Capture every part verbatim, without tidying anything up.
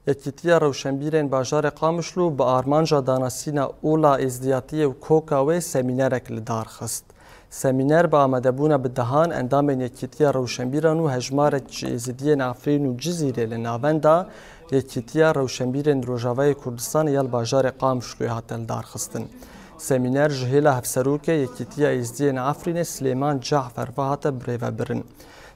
Yekîtiya Rewşenbîrên Bajarê Qamişlo bi armanca danasîna ola êzdiyatiyê û koka wê semînerek li dar xist. Semîner bi amadebûna bi dehan endamên Yekîtiya Rewşenbîran û hejmarek ji Êzidiyên Efrîn û Cizîrê li navenda Yekîtiya Rewşenbîrên Rojavayê Kurdistanê ya li bajarê Qamişloyê hate lidarxistin. Semîner ji hêla hevserokê Yekîtiya Êzdiyên Efrînê Silêman Cafer ve hate birêvebirin.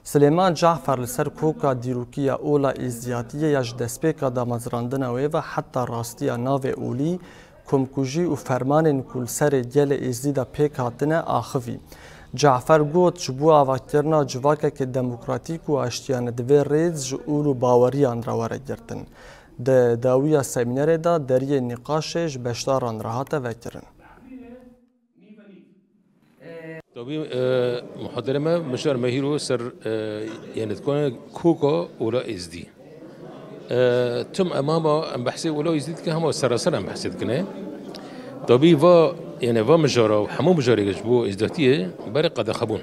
Silêman Cafer li ser koka dîrokî ya ola êzdiyatiyê ya ji destpêka damezrandina wê ve heta rastiya navê olî, komkujî û fermanên ku li serê gelê êzdî de pêk hatine axivî. Cafer got, ji bo avakirina civakeke demokratîk û aştiyane divê rêz ji ol û baweriyan re were girtin. Di dawiya semînerê de deriyê nîqaşê ji beşdaran re hate vekirin. Tabî, e, muhadere me, Mişar Mehîro ser, e, yani dikane koka ola êzdî. E, tim emama em behsê ola êzdî dikin, hema seraser em behsê dikine. Tabî va, yani va mijara û hemû mijarê ji bo êzdatiyê berê qedexe bûn.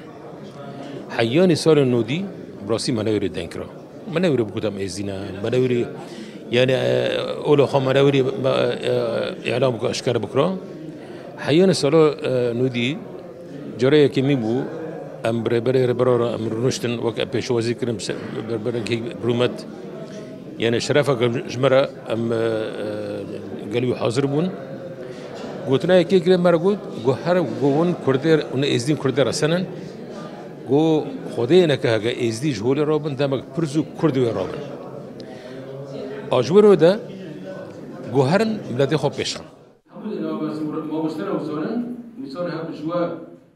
Heyanî salên nodî, bi rastî me newêrê deng kira. Me newêrê bikut em êzdî ne, me newêrê, yani, e, ola xwe me newêrê, e, îlam bikira, eşkere bikira. Heyanê sala, e, nodî, cara yekemîn bû, em bi rêberê rêbera re em rûniştin, wek em pêşwazî kirin, bi se-, bi rêberekî bi rûmet. Yani şerefeke ji me re em, e, e, gelî hazir bûn. Gotina yekê kirê me re got, got her, got hûn Kurdê, hûn êzdîn Kurdê re senin. Got Xwedê neke heke êzdî ji holê rabin, demek pir zû Kurd wê rabin. A ji wir de got herin miletê xwe pêş xin. Hemû di nava mamoste re zanin, misal hemû ji we